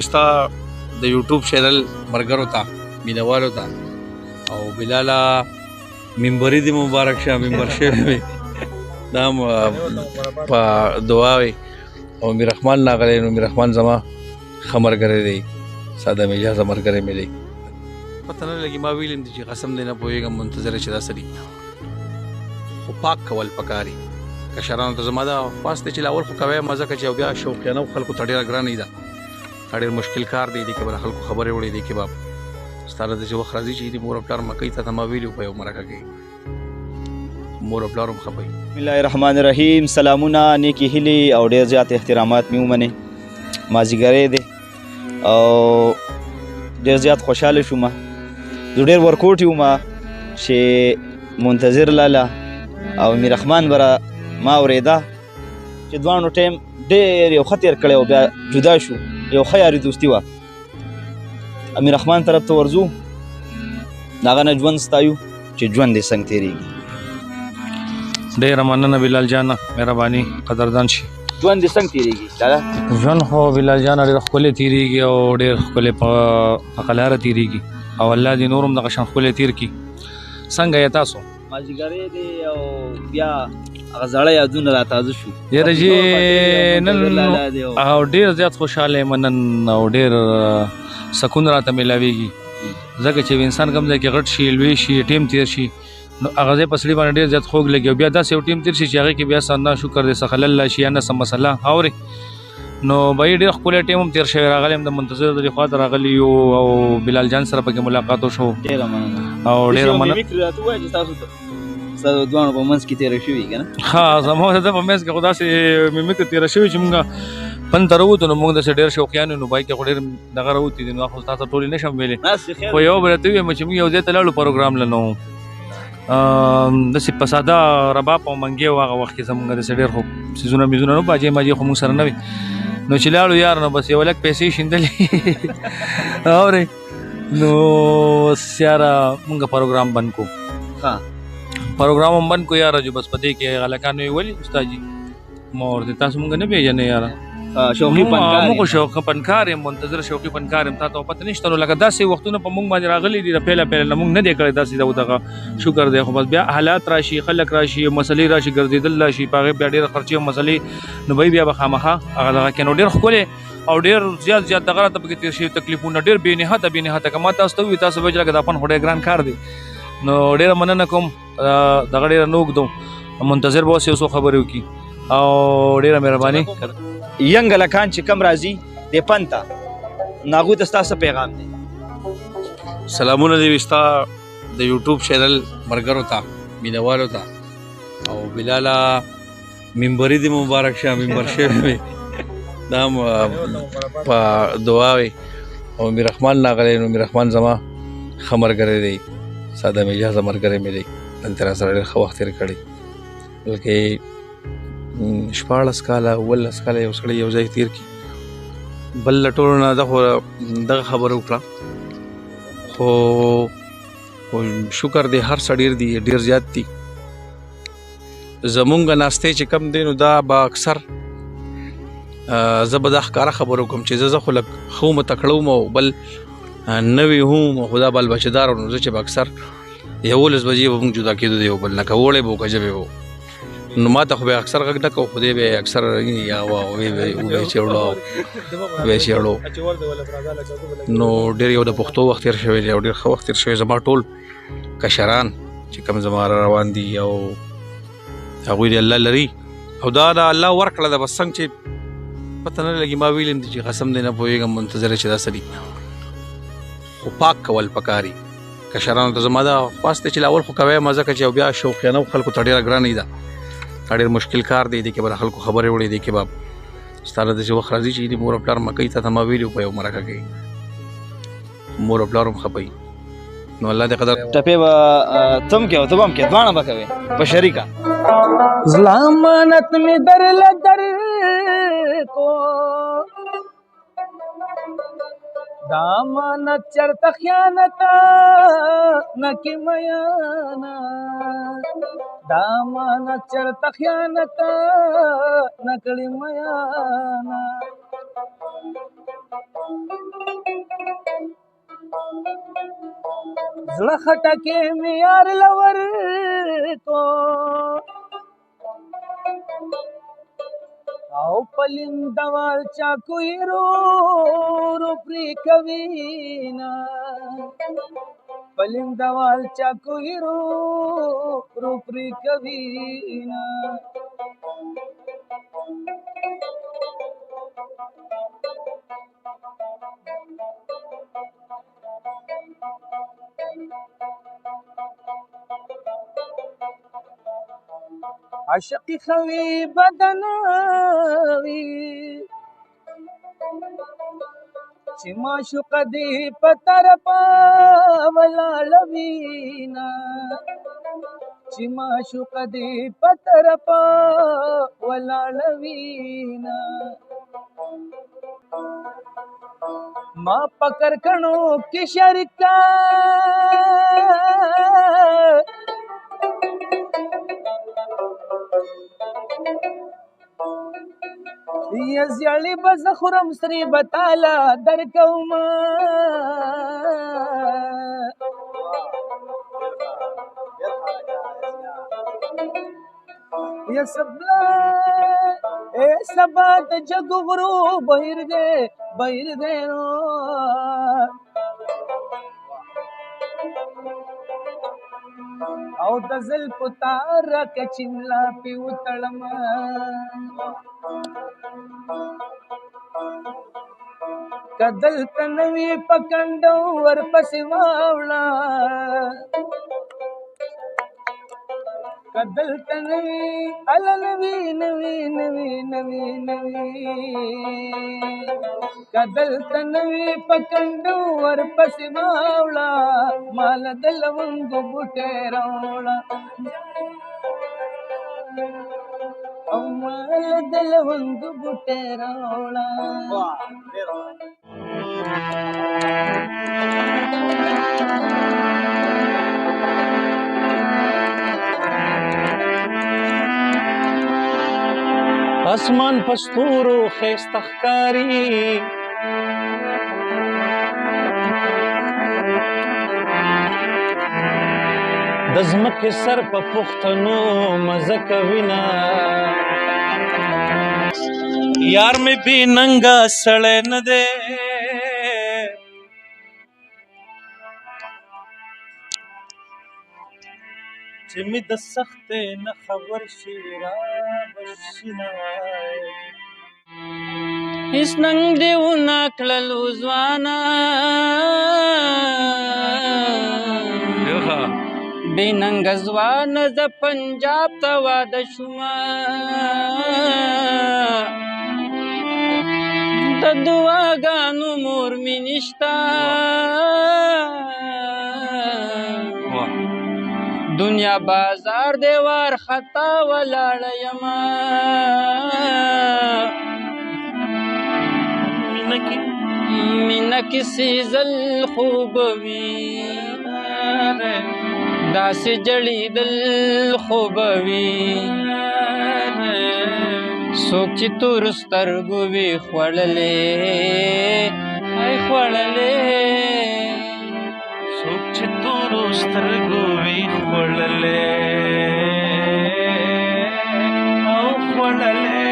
ستا د یوټیوب چینل مرګرو ته، مینوالو ته، او بلاله منبري دې مبارک شه، منبر شوی دا په دعا وي. او میر رحمان راغلی، نو میر رحمان زما ښه ملګری دی، ساده مجازه ملګری مې دی. پته نه لګي، ما ویلم دي چې قسم دی نه پوهېږم منتظر چې دا څه دي، خو پاک کول پکار دي. کشرانو ته زما دا خواست دی چې لاول خو کوی مزه که چې بیا شوقیانو خلکو ته ډېره ګرانه ده، دا ډېر مشکل کار دی. دې کې به د خلکو خبرې وړي، دې کې به ستا له داسې وخت راځي چې د مور او پلار مکۍ ته ما ویلي په یو مرکه کې، مور او پلار هم خفه وي. بسم الله الرحمن الرحیم. سلامونه، نیکې هیلې او ډېر زیات احترامات مې ومنې. مازیګری دی او ډېر زیات خوشحاله شوم. زه ډېر ورکوټي وم چې منتظر لالا او میر رحمان بره ما اورېده چې دواړو ټایم ډېر یو ښه تېر کړی او بیا جدا شو. یو ښه یاري دوستي وه. امیر رحمان طرف ته ورځو، د هغه نه ژوند ستایو چې ژوند یې څنګه تېرېږي. ډېره مننه بلال جانه، مهرباني، قدردان شي. ژوند یې څنګه تېرېږي دادا؟ ژوند خو بلال جانه ډېر ښکلی تېرېږي او ډېر ښکلی په قلاره تېرېږي، او الله دې نور هم دغه شان ښکلی تېر کړي. څنګه یې تاسو؟ مازیګری دی او بیا هغه زاړه یادونه را تازه شو. یاره جی نن او ډېر زیات خوشحاله یم نن، او ډېر سکون راته میلاویږي، ځکه چې انسان کوم ځای کې غټ شي، لوی شي، ټیم تېر شي، نو هغه ځای په سړي باندې ډېر زیات خوږ لګي، او بیا داسې یو ټیم تېر شي چې هغې کې بیا څه نه شکر دی څه خلل شي یا نه څه مسله اورې. نو به یې ډېر ښکلی ټیم هم تېر شوی. راغلی یم د منتظر د خوا ته راغلی یو، او بلال جان سره پکې ملاقات وشو. ډېره مننه. او ډېره مننه. راته ووایه چې تاسو ستاسو دواړو په منځ کې تېره شوي که نه؟ ښه، زموږ د په منځ کې خو داسې میمکه تېره شوې چې موږ پن ته راووتو، نو موږ داسې ډېر شوقیان یو، نو بای کې خو ډېر دغه راوتي دي، نو خو تاسو ټولې نه شم ویلی، خو یو به راته ووایم چې موږ یو ځای ته لاړو پروګرام له، نو داسې په ساده رباب او منګی و هغه وخت کې زموږ داسې ډېر خو څیزونه میزونه نو باجې ماجې خو موږ سره نه وي. نو چې لاړو یار، نو بس یو لک پیسې شیندلې اورې، نو بس یاره موږ پروګرام بند کو. ښه، پروګرام هم بند کو یاره، جو بس په دې کې هلکانو یې ولي استاد جي مور دې تاسو موږ نه پېژنئ یاره، شوقي فنکار موږ شوقي فنکار یم، منتظر شوقي فنکار یم، تا ته پته نشته. نو لکه داسې وختونه په موږ باندې راغلي دي، د پیله پیله نه موږ نه دی کړی داسې دغه شکر دی، خو بس بیا حالات راشي، خلک راشي، مسلې راشي، ګرځېدل راشي، په هغې بیا ډېره خرچې او مسلې، نو به بیا به خامخا هغه دغه کې. نو ډېر ښکلی او ډېر زیات زیات دغه راته پکې تېر شوي تکلیفونه، ډېر بې نهایته بې نهایته. که ما تاسو ته ووایي تاسو به چې لکه دا فن خو ډېر ګران کار دی. نو ډېره مننه کوم، دغه ډېره نه اوږدوم، منتظر به اوس یو څو خبرې وکړي، او ډېره مهرباني. ینګ هلکان چې کم راځي دې فن ته، نو هغوی ته ستا څه پیغام دی؟ سلامونه دې وي ستا د یوټیوب چینل ملګرو ته، مینوالو ته، او بلاله منبري دې مبارک شه، منبر شوی دا هم په دعا وي. او میر رحمان راغلی، نو میر رحمان زما ښه ملګری دی، ساده مجازه ملګری مې دی، دلته را سره ډېر ښه وخت تېر کړی، بلکې 16 کاله 17 کاله یو سړی یو ځای تېر کړي. بل له ټولو نه خو دغه خبره وکړه، خو شکر دی هر څه ډېر دي، ډېر زیات دي. زمونږ ناستې چې کم دی، نو دا به اکثر زه به دا ښکاره خبره وکړم چې زه خو لږ ښه وم، تکړه وم، او بل نوی هم خو دا بل بچهدار، نو زه چې به اکثر 11 بجې به موږ جدا کېدو د یو بل نه، که اوړی به و که ژمی به و، نو ما ته خو به اکثر غږ نه کوو، خو دی به اکثر یا وه وبه چېړو وبه چېړو. نو ډېر یو د پښتو وخت تېر شوی دی او ډېر ښه وخت تېر شوی. زما ټول کشران چې کوم زما روان دي او هغوی دې الله لري، او دا د الله ورکړه ده. بس څنګه چې پته نه لګي، ما ویلم دي چې قسم دی نه پوهېږم منتظر چې دا څه دي، خو پاک کول پکار دي. کشرانو ته زما دا خواست دی چې لاول خو کوی مزه که چې بیا شوقیانو خلکو ته ډېره ګرانه ده، دا ډېر مشکل کار دی. دې کې به د خلکو خبرې وړي، دې کې به ستا له داسې وخت راځي چې د مور او پلار مکۍ ته ما ویلي په یو مرکه کې، مور او پلار هم خفه وي. نو الله دې قدر ټپې به تم کې او ته به هم کې، دواړه به کوې په شریکه. زړه امانت مې درله در کو، دا امانت چرته خیانت نه کې میانا، دا امانت چرته خیانت نه کړي میانا. زړه خټکې مې یار لور کو او پلندوال چا کوی رو رو پری کوي نه، پلندوال چا کوی رو رو پری کوي نه. عاشقي خوي بدنوي چې معشوق دې په طرفه ولاړوي نه، چې معشوق دې په طرفه ولاړوي نه. ما پکر کڼو کې شرکا یزیالی بز خورم سری بتالا در کوما. یا سبلا اے سبا د جگ غرو بهیر دے بهیر دے نو، او د زلفو تار کچملا پی وتړم. کدل تنوي پکندو ورپسې واوړه، کدل تنوي ال نوي نوي نوي نوي نوي، کدل تنوي پکندو ورپسې واوړه، مال د لونګو بوټي راوړه، او مال د لونګو بوټي راوړه. اسمان پستورو خیسته ښکاري، د ځمکې سر په پښتنو مزه کوي نه. یار مې بې ننګه سړی نه دی، چې مې د سختې نه خبر شي را به شي نه. هیڅ ننګ دې ونه کړلو ځوانه، بې ننګه ځوانه زه پنجاب ته واده شومه، د دعاګانو مور مې نشته. دنیا بازار دی وار خطا ولاړه یمه، مینه کې سیزل خوب وي، داسې جړېدل خوب وي، څوک چې تور سترګو وي خوړلې ای خوړلې، څوک چې تورو سترګو وي خوړلې او خوړلې.